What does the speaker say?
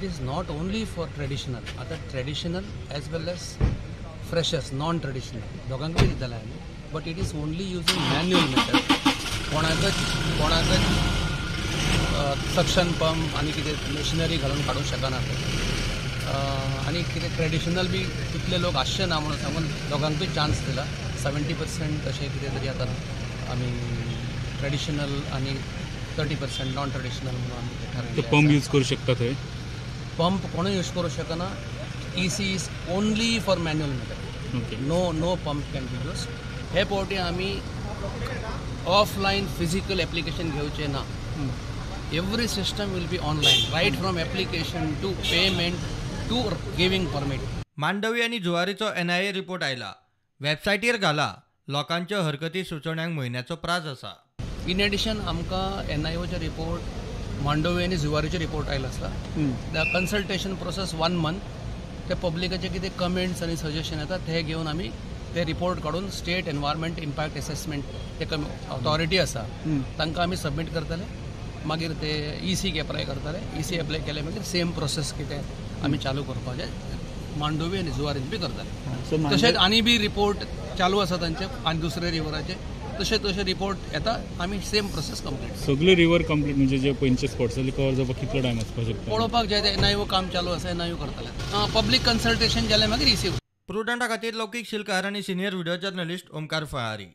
It is not only for traditional, आतां traditional as well as freshers, non traditional दोगांकूय दितले आमी, but it is only using manual method. कोणाकच कोणाकच suction pump आनी कितें मशिनरी घालून काडूंक शकना ते. आनी कितें ट्रेडिशनल बी तितले लोक आसचे ना म्हणून सांगून दोगांकूय चान्स दिला. 70% अशें कितें तरी आतां आमी ट्रेडिशनल आनी 30% नॉन ट्रेडिशनल म्हणून आमी ते ठरयिल्लें पंप आसा. यूज करू शकता थंय? पंप कोणूय यूज करूं शकना. EC is only for manual method. No pump can be use. हे फावटी आमी ऑफलायन फिजिकल एप्लिकेशन घेवचे ना. Every system will be online, right from application to payment to giving permit. Mandovi आनी जुवारीचो एनआयए रिपोर्ट आयला, वेबसायटीर घाला. लोकांच्यो हरकती सुचोवण्यांक म्हयन्याचो प्राज आसा. इन एडिशन आमकां एनआयओचे रिपोर्ट, मांडोवी आनी जुवारीचे रिपोर्ट आयले आसा. The consultation process one month. ते पब्लिकाचे कितें कमेंट्स आनी सजेशन येता ते घेवन आमी ते रिपोर्ट काडून स्टेट एनवायरमेंट इम्पॅक्ट एसेसमेंट ते ऑथॉरिटी आसा तांकां आमी सबमीट करतले. मागीर ते ईसीक एप्लाय करतले. ईसी एप्लाय केले मागीर सेम प्रोसेस कितें आमी चालू करपाचें मांडोवी आनी जुवारीन बी करतले. तशेंच आनी बी रिपोर्ट चालू आसा तांचे आनी दुसरे रिवराचे, तशें तशें रिपोर्ट येता, आमी सेम प्रोसेस कंप्लीट. सगळे रिवर कंप्लीट म्हणजे जे पयलींचे स्पॉट्स जाले कवर जावपाक कितलो टायम वचपाक शकता? पळोवपाक जाय, ते एनआयओ काम चालू आसा, एनआयओ करतले. पब्लीक कन्सल्टेशन जालें मागीर ईसी. प्रुडंटा खातीर लौकीक शिलकार आनी सिनियर व्हिडिओ जर्नलिस्ट ओमकार फळारी.